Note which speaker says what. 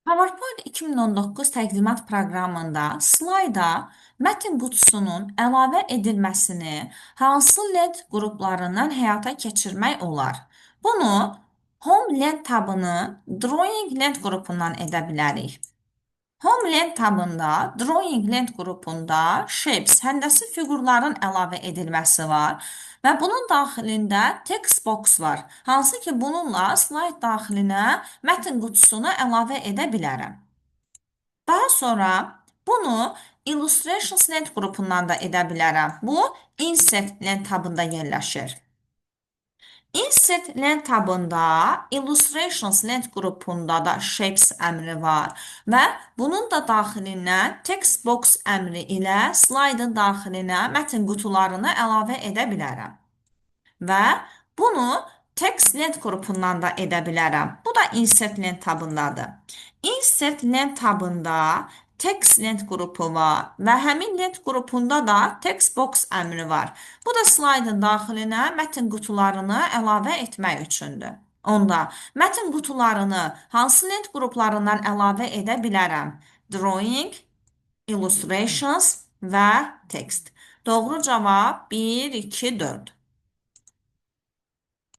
Speaker 1: PowerPoint 2019 təqdimat proqramında slayda mətn qutusunun əlavə edilməsini hansı lent qruplarından həyata keçirmək olar? Bunu Home Lent tabını Drawing Lent qrupundan edə bilərik. Home Lent tabında Drawing Lent qrupunda Shapes, həndəsi fiqurların əlavə edilməsi var və bunun daxilində text box var. Hansı ki, bununla slayd daxilinə mətn qutusunu əlavə edə bilərəm. Daha sonra bunu Illustrations Lent qrupundan da edə bilərəm. Bu Insert Lent tabında yerləşir. Insert Lent tabında Illustrations Lent qrupunda da Shapes əmri var və bunun da daxilindən Text Box əmri ilə slaydın daxilinə mətn qutularını əlavə edə bilərəm. Və bunu Text Lent qrupundan da edə bilərəm. Bu da Insert Lent tabındadır. Insert Lent tabında Text Lent qrupu var və həmin lent qrupunda da Text Box əmri var. Bu da slaydın daxilinə mətn qutularını əlavə etmək üçündür. Onda mətn qutularını hansı lent qruplarından əlavə edə bilərəm? Drawing, Illustrations və Text. Doğru cavab 1, 2, 4.